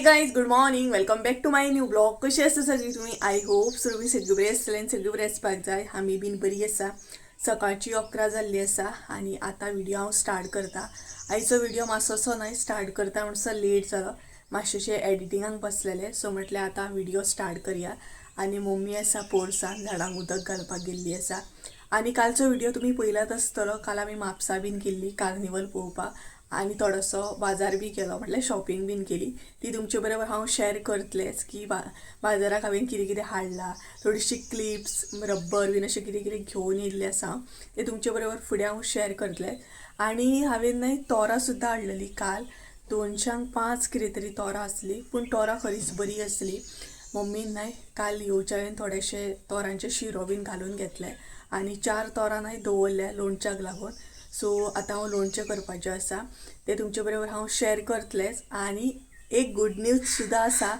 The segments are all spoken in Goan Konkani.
Guys, good morning, welcome back to my new vlog. कशी आसा सगळी तुम्ही? I hope तुम्ही सगळी बरी आसतले आनी सगळी बरी आसपाक जाय. आमी बीन बरी आसा. सकाळची 11 जाल्ली आसा आनी आतां व्हिडिओ हांव स्टार्ट करता. आयचो व्हिडिओ मातसोसो न्हय स्टार्ट करता म्हणसर लेट जालो, मातशें एडिटिंगाक बसलेलें. सो म्हटलें आतां व्हिडिओ स्टार्ट करया. आनी मम्मी आसा पोरसान झाडांक उदक घालपाक गेल्ली आसा. आनी कालचो व्हिडिओ तुमी पळयलात आसतलो. काल आमी म्हापसा बीन गेल्ली कार्निवल पळोवपाक आनी थोडोसो बाजार बी केलो, म्हटल्यार शॉपिंग बीन केली. ती तुमचे बरोबर हांव शेअर करतलेंच की बाजाराक हांवें कितें कितें हाडलां, थोडीशी क्लिप्स, रब्बर बीन अशें कितें कितें घेवन येयल्लें आसा, तें तुमचे बरोबर फुडें हांव शेअर करतलें. आनी हांवें न्हय तोरां सुद्दां हाडलेली काल, 205 कितें तरी तोरां आसली, पूण तोरां खरीच बरी आसली. मम्मीन न्हय काल येवच्या हांवें थोडेशे तोरांचे शिरो बीन घालून घेतले आनी 4 तोरां न्हय दवरल्या लोणच्याक लागून. सो आतां हांव लोणचें करपाचें आसा, तें तुमचे बरोबर हांव शेअर करतलेंच. आनी एक गूड न्यूज सुद्दां आसा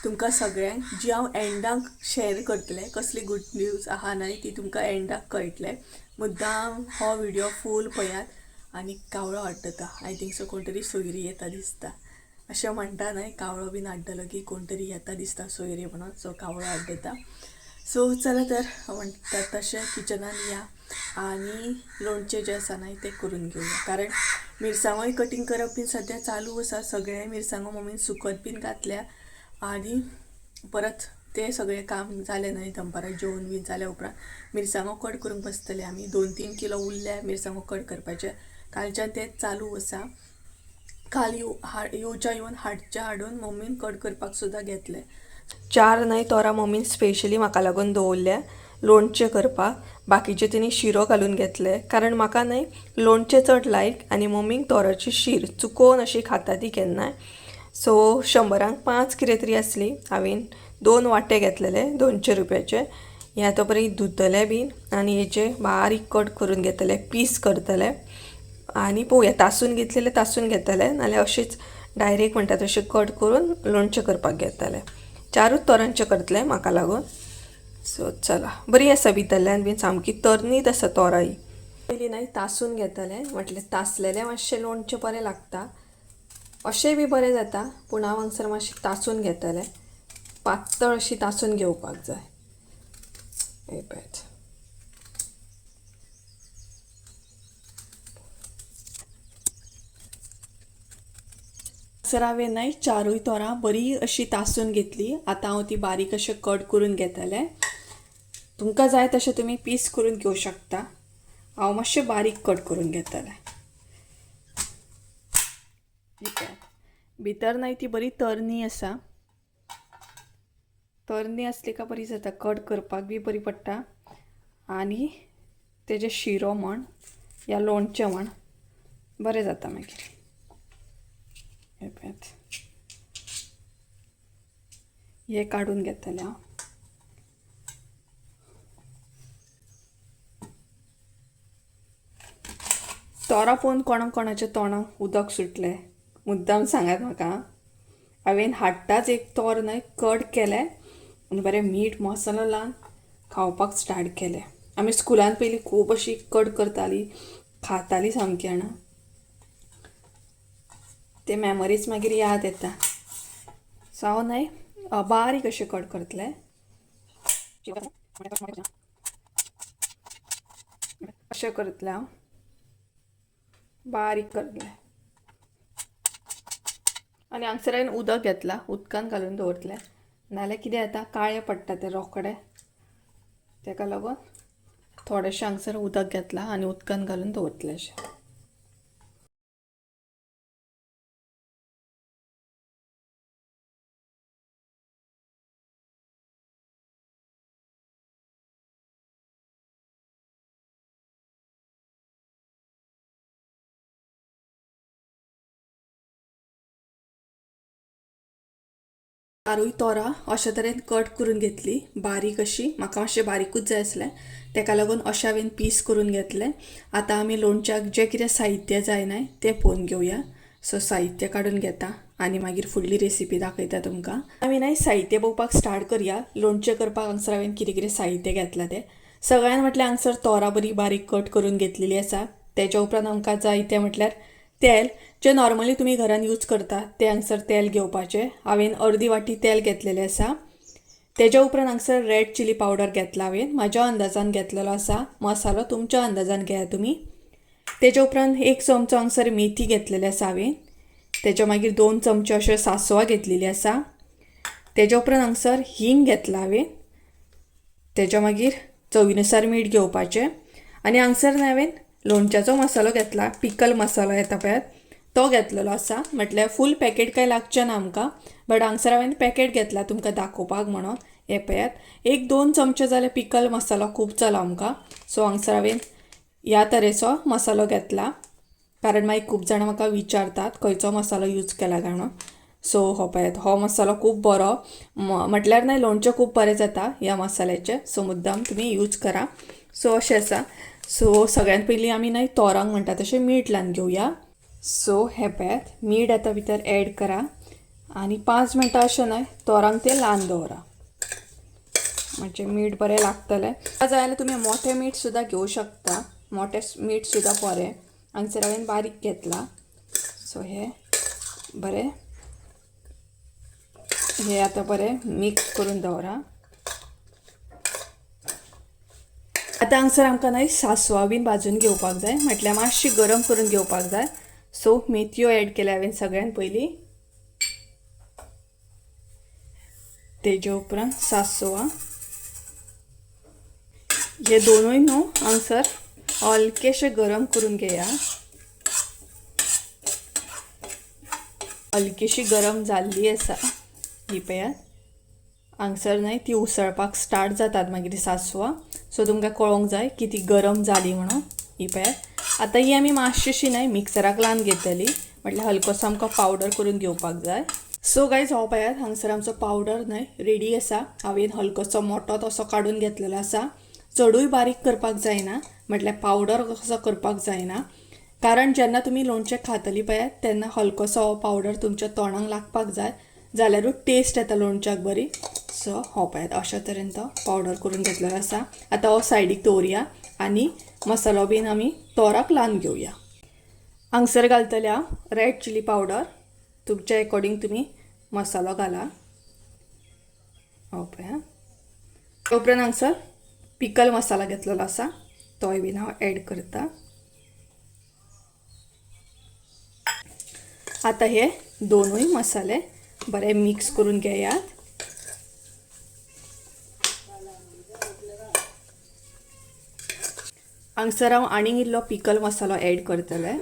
तुमकां सगळ्यांक, जी हांव एंडाक शेअर करतलें. कसली गूड न्यूज आहा न्हय ती तुमकां एंडाक कळटलें. मुद्दाम हो व्हिडिओ फूल पळयात. आनी कावळो आड्डता, I think so कोण तरी सोयरी येता दिसता, अशें म्हणटा न्हय, कावळो बीन आड्डलो की कोण तरी येता दिसता सोयरी म्हणून. सो कावळो आड्डता. सो चला तर म्हणटात तशें किचनान या आनी लोणचें जें आसा न्हय तें करून घेवया. कारण मिरसांगोय कटींग करप बीन सद्या चालू आसा. सगळे मिरसांगो मम्मीन सुकत बीन घातल्या आनी परत तें सगळें काम जालें न्हय दनपारां जेवन बीन जाल्या उपरांत मिरसांगो कट करूंक बसतले आमी. 2-3 किलो उरल्या मिरसांगो कट करपाचे, कालच्यान तें चालू आसा. काल येवच्या येवन हाडच्या हाडून मम्मीन कट करपाक सुद्दां घेतले. 4 न्हय तोरां मम्मीन स्पेशली म्हाका लागून दवरल्या लोणचें करपाक. बाकीचे तिणी शिरो घालून घेतले, कारण म्हाका न्हय लोणचें चड लायक आनी मम्मीक तोराची शीर चुकोवन अशी खाता ती केन्नाय. सो 100 5 कितें तरी आसली, हांवें 2 वांटे घेतलेले 200 रुपयाचे. हे आतां बरी धुतले बीन आनी हेचे बारीक कट करून घेतले, पीस करतले आनी पळोवया तासून घेतलेले तासून घेतले, नाल्यार अशेंच डायरेक्ट म्हणटा तशें कट करून लोणचें करपाक घेतले. 4 तोरांचें करतलें म्हाका लागून. सो चला, बरी आसा भितरल्यान बीन सामकी तरणीत आसा तोरां ही. पयलीं न्हय तासून घेतलें, म्हटलें तासलेलें मातशें लोणचें बरें लागता, अशें बी बरें जाता, पूण हांव हांगसर मातशें तासून घेतलें, पातळ अशी तासून घेवपाक जाय. हे पळयात, सर हांवें न्हय 4 तोरां बरी अशी तासून घेतली. आतां हांव ती बारीक अशें कट करून घेतलें. तुमकां जाय तशें तुमी पीस करून घेवं शकता, हांव मातशें बारीक कट करून घेतलें. भितर न्हय ती बरी तरणी आसा, तरणी आसली काय बरी जाता, कट करपाक बी बरी पडटा आनी तेजें शिरो म्हण या लोणचें म्हण बरें जाता मागीर. हे पळयात, हे काडून घेतलें हांव. तोरां पळोवन कोणा कोणाच्या तोंडाक उदक सुटलें मुद्दाम सांगात म्हाका. हांवें हाडटाच एक तोर न्हय कट केलें आनी बरें मीठ मसालो लावन खावपाक स्टार्ट केलें. आमी स्कुलान पयलीं खूब अशी कट करताली, खाताली सामकी जाणा. ते मेमरीज मागीर याद येता. सो हांव न्हय बारीक अशें कट करतलें, अशें करतलें हांव, बारीक करतलें. आनी हांगसर हांवें उदक घेतलां, उदकान घालून दवरतलें, नाल्यार कितें जाता काळें पडटा तें रोखडें. तेका लागून थोडेशें हांगसर उदक घेतलां आनी उदकान घालून दवरतलें अशें. 4 तोरां अशा तरेन कट करून घेतली बारीक अशी. म्हाका मातशें बारीकूच जाय आसलें, तेका लागून अशें हांवें पीस करून घेतलें. आतां आमी लोणच्याक जें कितें साहित्य जाय न्हय तें पळोवन घेवया. सो साहित्य काडून घेता आनी मागीर फुडली रेसिपी दाखयता तुमकां. आमी न्हय साहित्य पळोवपाक स्टार्ट करया. लोणचें करपाक हांगसर हांवें कितें कितें साहित्य घेतलां तें सगळ्यान म्हटल्यार हांगसर तोरां बरी बारीक कट करून घेतलेली आसा. तेच्या उपरांत आमकां जाय तें म्हटल्यार तेल जें नॉर्मली तुमी घरान यूज करता तें हांगसर तेल घेवपाचें. हांवें अर्दी वाटी तेल घेतलेलें आसा. तेज्या उपरांत हांगसर रेड चिली पावडर घेतला हांवें, म्हाज्या अंदाजान घेतलेलो आसा. मसालो तुमच्या अंदाजान घेया तुमी. तेज्या उपरांत 1 चमचो हांगसर मेथी घेतलेली आसा हांवें. तेज्या मागीर 2 चमचे अशें सासवां घेतलेली आसा. तेज्या उपरांत हांगसर हिंग घेतला हांवें. तेज्या मागीर चवीनुसार मीठ घेवपाचें. आनी हांगसर न्हय हांवें लोणच्याचो मसालो घेतला, पिकल मसालो येता पळयात तो घेतलेलो आसा. म्हटल्यार फूल पॅकेट काय लागचें ना आमकां, बट हांगसर हांवें पॅकेट घेतला तुमकां दाखोवपाक म्हणून. हें पळयात 1-2 चमचे जाल्यार पिकल मसालो खूब जालो आमकां. सो हांगसर हांवें ह्या तरेचो मसालो घेतला, कारण मागीर खूब जाणां म्हाका विचारतात खंयचो मसालो यूज केला काय म्हणून. सो हो पळयात हो मसालो खूब बरो, म्हटल्यार न्हय लोणचें खूब बरें जाता ह्या मसाल्याचें. सो मुद्दाम तुमी यूज करा. सो अशें आसा. सो सगळ्यान पयलीं आमी न्हय तोरांक म्हणटा तशें मीठ लावन घेवया. सो हें पळयात मीठ आतां भितर एड करा आनी 5 मिनटां अशें न्हय तोरांक तें लावन दवरा, म्हणजे मीठ बरें लागतलें. जाय जाल्यार तुमी मोठें मीठ सुद्दां घेवं शकता, मोठें मीठ सुद्दां बरें. हांगसर हांवें बारीक घेतला. सो हें बरें हे आतां बरें मिक्स करून दवरा. आतां हांगसर आमकां न्हय सासवां बीन भाजून घेवपाक जाय, म्हटल्यार मातशी गरम करून घेवपाक जाय. सो मेथयो एड केल्या हांवें सगळ्यान पयलीं, तेजे उपरांत सासवां. हे दोनूय न्हू हांगसर हलकेशें गरम करून घेया. हलकीशी गरम जाल्ली आसा ही पळयात. हांगसर न्हय ती उसळपाक स्टार्ट जातात मागीर सासवां. सो तुमकां कळोंक जाय की ती गरम जाली म्हणून. ही पळयात आतां ही आमी मातशीशी न्हय मिक्सराक लावन घेतली, म्हटल्यार हलकोसो आमकां पावडर करून घेवपाक जाय. सो गायज हो पळयात हांगसर आमचो पावडर न्हय रेडी आसा. हांवें हलकोसो मोटो तसो काडून घेतलेलो आसा. चडूय बारीक करपाक जायना, म्हटल्यार पावडर कसो करपाक जायना, कारण जेन्ना तुमी लोणचें खातली पळयात तेन्ना हलकोसो हो पावडर तुमच्या तोंडाक लागपाक जाय, जाल्यारूच टेस्ट येता लोणच्याक बरी. सो हो पळयात अशा तरेन तो पावडर करून घेतलेलो आसा. आतां हो सायडीक दवरया आनी मसालो बीन आमी तोराक लावन घेवया. हांगसर घालतले हांव रेड चिली पावडर, तुमच्या एकॉर्डिंग तुमी मसालो घाला. हो पळया उपरांत हांगसर पिकल मसाला घेतलेलो आसा तोय बीन हांव एड करता. आतां हे दोनूय मसाले बरे मिक्स करून घेयात. हांगसर हांव आनीक इल्लो पिकल मसालो एड करतलें.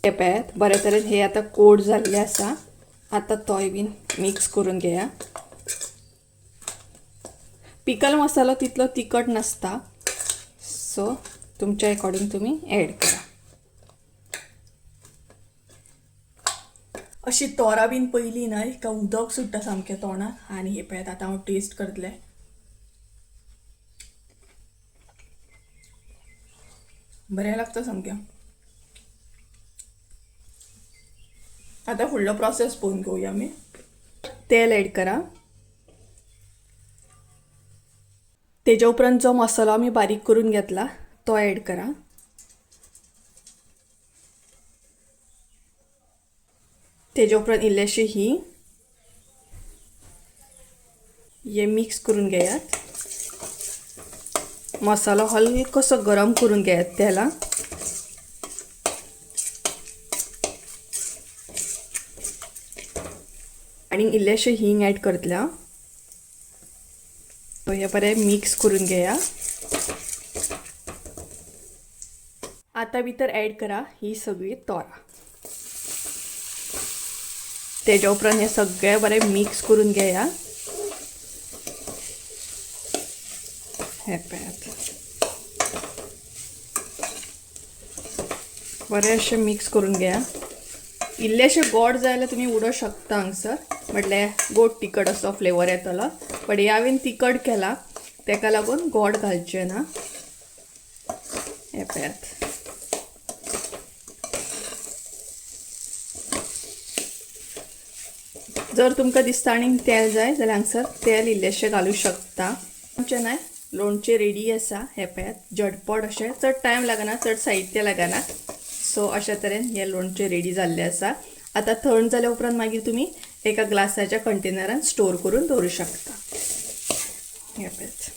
हे पळयात बरे तरेन हे आतां कोड जाल्ले आसा. आतां तोय बीन मिक्स करून घेया. पिकल मसालो तितलो तिखट नासता, सो तुमच्या एकॉर्डिंग तुमी एड करा. अशी तोरां बीन पयली न्हय का उदक सुट्टा सामकें तोंडाक. आनी हे पळयात आतां हांव टेस्ट करतलें. बरें लागता सामकें. आतां फुडलो प्रोसेस पळोवन घेवया आमी. तेल एड करा. तेज्या उपरांत जो मसालो आमी बारीक करून घेतला तो एड करा. तेज्या उपरांत इल्लेशे ही हे मिक्स करून घेयात. मसालो हलकोसो गरम करून घेयात तेलां. आनी इल्लेशे हिंग एड करतले हांव. हे बरें मिक्स करून घेया. आतां भितर एड करा ही सगळी तोरां. तेज्या उपरांत हे सगळें बरें मिक्स करून घेया. हे पळयात बरें अशें मिक्स करून घेया. इल्लेशें गोड जाय जाल्यार तुमी उडोवंक शकता हांगसर, म्हटल्यार गोड तिखट असो फ्लेवर येतलो. बट हे हांवें तिखट केला तेका लागून गोड घालचें ना. हे पळयात जर तुमकां दिसता आनीक तेल जाय जाल्यार हांगसर तेल इल्लेशें घालूं शकता. आमचें न्हय लोणचें रेडी आसा. हें पळयात झटपट अशें, चड टायम लागना, चड साहित्य लागना. सो अशा तरेन हें लोणचें रेडी जाल्लें आसा. आतां थंड जाल्या उपरांत मागीर तुमी एका ग्लासाच्या कंटेनरान स्टोर करून दवरूं शकता. हें पळयात.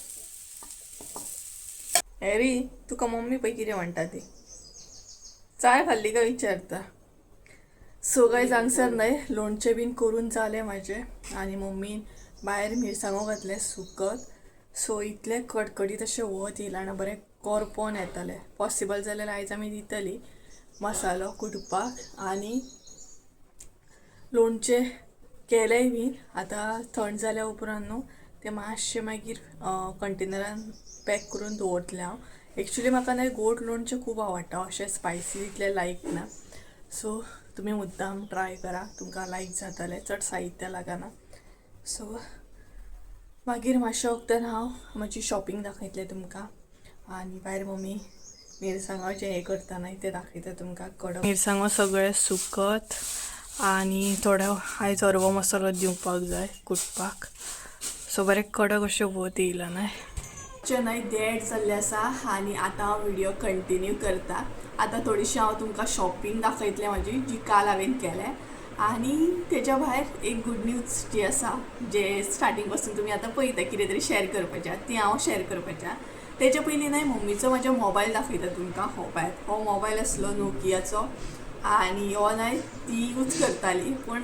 हॅरी, तुका मम्मी पळय कितें म्हणटा ती, चाय खाल्ली काय विचारता. सो गायज, हांगसर न्हय लोणचें बीन करून जालें म्हाजें आनी मम्मीन भायर मिरसांगो घातले सुकत. सो इतलें कडकडीत अशें वत येयलां आनी बरें करपोन येतालें. पॉसिबल जाल्यार आयज आमी दितली मसालो कुटपाक. आनी लोणचें केलेंय बीन आतां थंड जाल्या उपरांत न्हू तें मातशें मागीर कंटेनरान पॅक करून दवरतलें हांव. एक्चुली म्हाका न्हय गोड लोणचें खूब आवडटा, अशें स्पायसी तितलें लायक ना. सो तुमी मुद्दाम ट्राय करा, तुमकां लायक जातलें, चड साहित्य लागना. सो मागीर मातशें वखदान हांव म्हजी शॉपिंग दाखयतलें तुमकां. आनी भायर मम्मी मिरसांगो जें हें करता न्हय तें दाखयता तुमकां. कडक मिरसांगो सगळें सुकत आनी थोडो आयज हरवो मसालो दिवपाक जाय कुटपाक. सो बरें कडक अशें वत येयलां न्हय. न्हय देड जाल्लें आसा आनी आतां हांव व्हिडियो कंटिन्यू करता. आतां थोडीशी हांव तुमकां शॉपिंग दाखयतलें म्हाजी, जी काल हांवें केलें. आनी तेच्या भायर एक गूड न्यूज जी आसा, जे स्टार्टींग पासून तुमी आतां पळयता कितें तरी शेअर करपाचें आहा, ती हांव शेअर करपाचें आहा. तेच्या पयलीं न्हय मम्मीचो म्हाज्या मोबायल दाखयता तुमकां. हो पळयात, हो मोबायल आसलो नोकियाचो आनी हो न्हय ती यूज करताली, पूण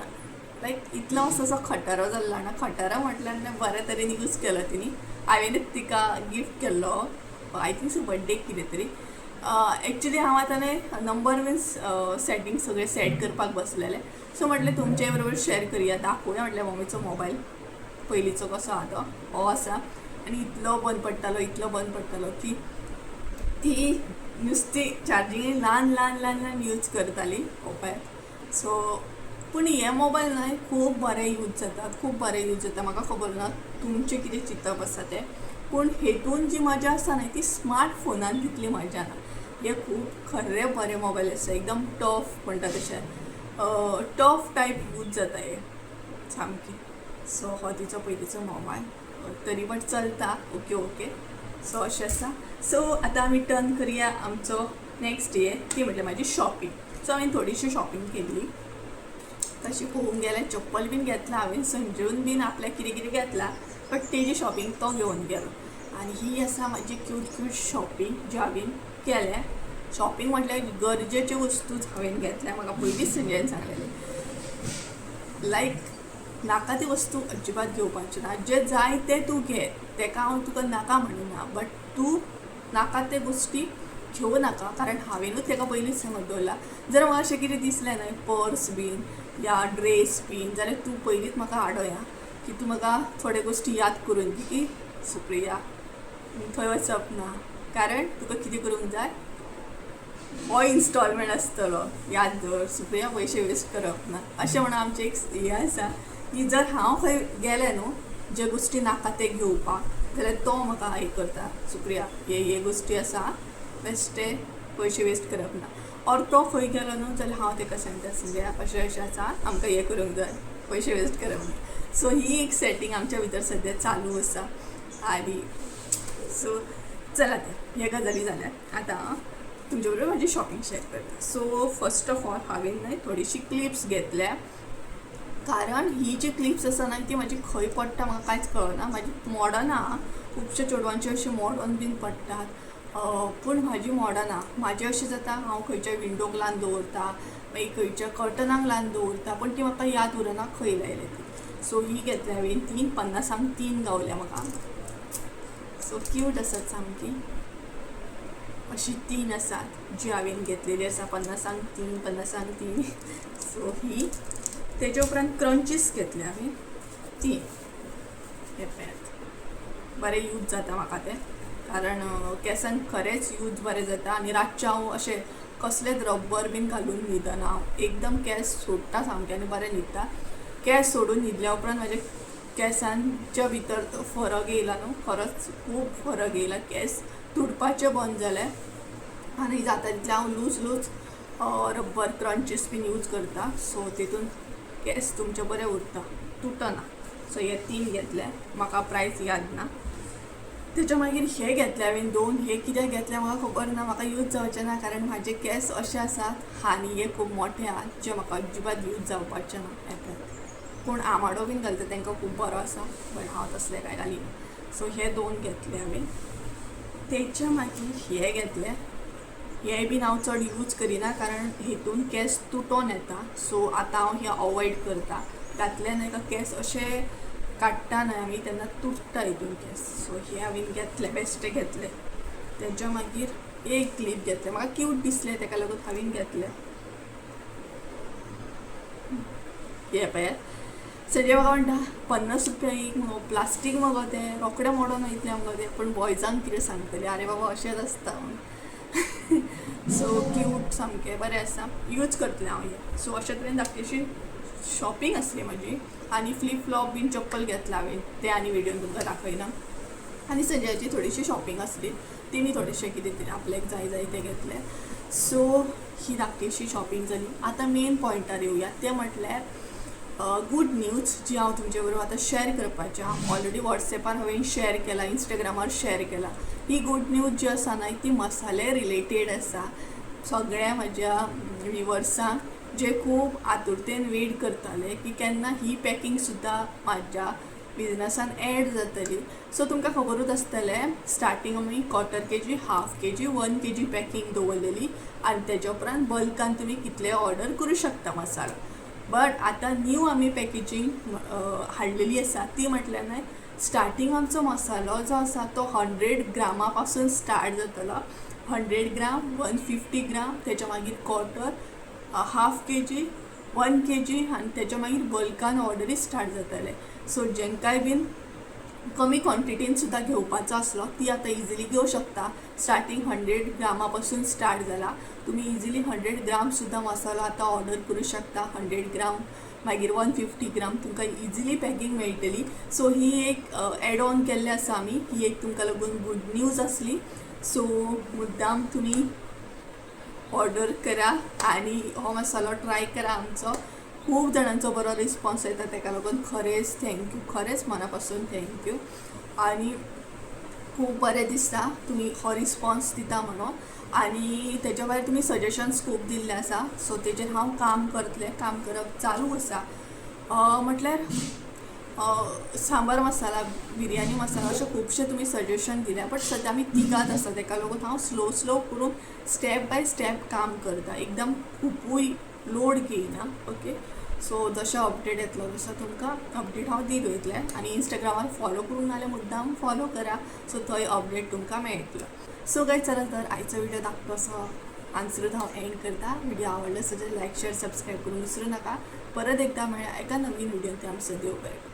लायक इतलो असो असो खटारो जाल्लो ना. खटारो म्हटल्यार न्हय, बऱ्या तरेन यूज केलो तिणी. हांवेनच तिका गिफ्ट केल्लो, I think so बड्डेक कितें तरी. एक्चुली हांव आतां न्हय नंबर बीन सेटींग सगळें सेट करपाक बसलेलें. सो म्हटलें तुमचे बरोबर शेअर करुया, दाखोवया म्हटलें मम्मीचो मोबायल पयलींचो कसो आहा तो. हो आसा आनी इतलो बंद पडटालो, इतलो बंद पडटालो की ती नुस्ती चार्जिंग ल्हान ल्हान ल्हान ल्हान यूज करताली. हो पळयात. सो पूण हे मोबायल न्हय खूब बरें यूज जाता, खूब बरें यूज जाता. म्हाका खबर ना तुमचें कितें चिंतप आसा तें, पूण हेतून जी मजा आसा न्हय ती स्मार्ट फोनान तितली मजा ना. हे खूब खरें बरें मोबायल आसा, एकदम टफ म्हणटा तशें, टफ टायप यूज जाता हे सामकें. सो हो तिचो पयलींचो मोबायल, तरी बट चलता, ओके ओके. सो अशें आसा. सो आतां आमी टर्न करया आमचो नेक्स्ट डे, ती म्हटल्यार म्हाजी शॉपिंग. सो हांवें थोडीशी शॉपिंग केल्ली तशी पळोवंक गेल्यार चप्पल बीन घेतलां हांवें, संजून बीन आपल्याक कितें कितें घेतलां, बट तेजी शॉपिंग तो घेवन गेलो. आनी ही आसा म्हाजी क्यूट क्यूट शॉपिंग जी हांवें केल्या. शॉपिंग म्हटल्यार गरजेच्यो वस्तूच हांवें घेतल्या. म्हाका पयलींच संजयान सांगलेलें, लायक नाका ती वस्तू अजिबात घेवपाची ना, जें जाय तें तूं घे, तेका हांव तुका नाका म्हणिना, बट तूं नाका ते गोश्टी घेवं नाका. कारण हांवेनूच तेका पयलींच सांगून दवरलां, जर म्हाका अशें कितें दिसलें न्हय पर्स बीन या ड्रेस बीन जाल्यार तूं पयलींच म्हाका हाडया, की तूं म्हाका थोड्यो गोश्टी याद करून दी की सुप्रिया थंय वचप ना, कारण तुका कितें करूंक जाय, हो इन्स्टॉलमेंट आसतलो, याद दवर सुप्रिया, पयशे वेस्ट करप ना. अशें म्हणून आमचें एक हें आसा की जर हांव खंय गेलें न्हू जे गोश्टी नाका ते घेवपाक जाल्यार तो म्हाका हें करता, सुप्रिया हे हे गोश्टी आसा बेश्टे पयशे वेस्ट करप ना. ऑर तो खंय गेलो न्हू जाल्यार हांव तेका सांगता, संजया अशें अशें आसा, आमकां हें करूंक जाय, पयशे वेस्ट करप ना. सो ही एक सेटींग आमच्या भितर सद्या चालू आसा. आनी सो चला तर ह्या गजाली जाल्या, आतां तुमचे बरोबर म्हाजी शॉपिंग शेअर करता. सो फर्स्ट ऑफ ऑल हांवें न्हय थोडीशी क्लिप्स घेतल्या, कारण ही जी क्लिप्स आसा न्हय ती म्हाजी खंय पडटा म्हाका कांयच कळना. म्हाजी मोडना, खुबश्या चेडवांची अशी मोडोन बीन पडटात, पूण म्हाजी मोडना. म्हाजें अशें जाता, हांव खंयच्या विंडोक लावन दवरता, मागीर खंयच्या कर्टनाक लावन दवरता, पूण ती म्हाका याद उरना खंय लायल्या ती. सो ही घेतल्या हांवें तीन, 50आंक तीन गावल्या म्हाका. सो क्यूट आसात सामकी. अशी तीन आसात जी हांवें घेतलेली आसा, 50आंक तीन, 50आंक तीन. सो ही तेच्या उपरांत क्रंचीस घेतले हांवें तीन. हे पळयात, बरें यूज जाता म्हाका तें, कारण केंसांक खरेंच यूज बरें जाता. आनी रातचें हांव अशें कसलेंच रब्बर बीन घालून न्हिदना, हांव एकदम केंस सोडटा सामकें आनी बरें न्हिदता. केंस सोडून न्हिदल्या उपरांत म्हाजे केंसांच्या भितर तो फरक येयला न्हू, खरोच खूब फरक येयला. केंस तुटपाचें बंद जालें आनी जाता तितलें हांव लूज लूज रब्बर क्रंचीस बीन यूज करता. सो तितून केंस तुमचे बरें उरता, तुटना. सो हे तीन घेतले, म्हाका प्रायस याद ना. तेच्या मागीर हे घेतले हांवें दोन. हे कित्याक घेतले म्हाका खबर ना, म्हाका यूज जावचे ना कारण म्हाजे केंस अशे आसात आनी हे खूब मोठे आहात जे म्हाका अजिबात यूज जावपाचे ना. येतात कोण आमाडो बीन घालता तांकां खूब बरो आसा, बट हांव तसलें कांय घालिना. सो हे दोन घेतले हांवें. तेच्या मागीर हे घेतले. हे बीन हांव चड यूज करिना कारण हेतून केंस तुटोन येता. सो आतां हांव हे अवॉयड करता. घातले न्हय का केंस अशे काडटा न्हय आमी तेन्ना तुट्टा हितून केंस. सो हे हांवें घेतले, बेश्टे घेतले. तेच्या मागीर एक क्लीप घेतले, म्हाका क्यूट दिसले तेका लागून हांवें घेतले. हे पळयात, सगळे म्हाका म्हणटा 50 रुपया एक मगो, प्लास्टीक मगो, तें रोखडें मोडोन वयतलें मगो तें. पूण बॉयजांक कितें सांगतलें, आरे बाबा अशेंच आसता म्हणून. सो क्यूट सामकें बरें आसा, यूज करतलें हांव हें. सो अशे तरेन धाकटीशी शॉपिंग आसली म्हाजी. आनी फ्लिप फ्लॉप बीन चप्पल घेतलां हांवें, तें आनी व्हिडियोन तुमकां दाखयना. आनी संजयाची थोडीशी शॉपिंग आसली, तेणी थोडेशें कितें तरी आपल्याक जाय जाय तें घेतलें. सो ही धाकटीशी शॉपिंग जाली. आतां मेन पॉयंटार येवया, तें म्हटल्यार गूड न्यूज जी हांव तुमचे बरोबर आतां शॅर करपाचें आहा. ऑलरेडी वॉट्सॅपार हांवें शॅर केला, इंस्टाग्रामार शॅर केला. ही गूड न्यूज जी आसा न्हय ती मसाले रिलेटेड आसा. सगळ्या म्हज्या विवर्सांक जे खूब आतुरतेन वेट करताले की केन्ना ही पॅकिंग सुद्दां म्हाज्या बिजनसान एड जातली. सो तुमकां खबरूच आसतलें, स्टार्टींग आमी quarter kg, half kg, 1 kg packing दवरलेली आनी तेज्या उपरांत बल्कान तुमी कितलेय ऑर्डर करूं शकता मसालो. बट आतां न्यू आमी पॅकेजींग हाडलेली आसा, ती म्हटल्यार न्हय स्टार्टींग आमचो मसालो जो आसा तो 100 ग्रामा पासून स्टार्ट जातलो. 100 gram, 150 gram, तेच्या मागीर क्वॉर्टर, हाफ केजी, 1 केजी आनी तेच्या मागीर बल्कान ऑर्डरी स्टार्ट जातले. सो जेंकाय बीन कमी क्वॉन्टिटीन सुद्दां घेवपाचो आसलो ती आतां इजिली घेवं शकता. स्टार्टींग 100 ग्रामा पासून स्टार्ट जाला. तुमी इजिली 100 ग्राम सुद्दां मसालो आतां ऑर्डर करूं शकता. 100 ग्राम, मागीर 150 ग्राम तुमकां इजिली पॅकिंग मेळटली. सो ही एक एड ऑन केल्लें आसा आमी. ही एक तुमकां लागून गूड न्यूज आसली. सो मुद्दाम तुमी ऑर्डर करा आनी हो मसालो ट्राय करा आमचो. खूब जाणांचो बरो रिस्पॉन्स येता, तेका लागून खरेंच thank you, खरेंच मना पासून thank you. आनी खूब बरें दिसता तुमी हो रिस्पॉन्स दिता म्हणून. आनी तेच्या भायर तुमी सजेशन्स खूब दिल्ले आसा, सो तेजेर हांव काम करतलें, काम करप चालू आसा. म्हटल्यार सांबार मसाला, बिरयानी मसाला अशे खुबशे तुमी सजेशन दिल्या, बट सद्या आमी तिगात आसा, तेका लागून हांव स्लो स्लो करून स्टेप बाय स्टेप काम करता, एकदम खुबूय लोड घेयना. ओके, सो जशें अपडेट येतलो तसो तुमकां अपडेट हांव दीत वयतलें. आनी इंस्टाग्रामार फॉलो करूंक नाजाल्यार मुद्दाम फॉलो करा, सो थंय अपडेट तुमकां मेळटलो. सो गायज, चला तर आयचो व्हिडिओ धाकटो असो हांगसरूच हांव एंड करता. व्हिडिओ आवडलो जाल्यार लायक, शेअर, सबस्क्रायब करूंक विसरूं नाका. परत एकदा मेळया एका नवीन व्हिडिओ. ते आमचो देव बरें करूं.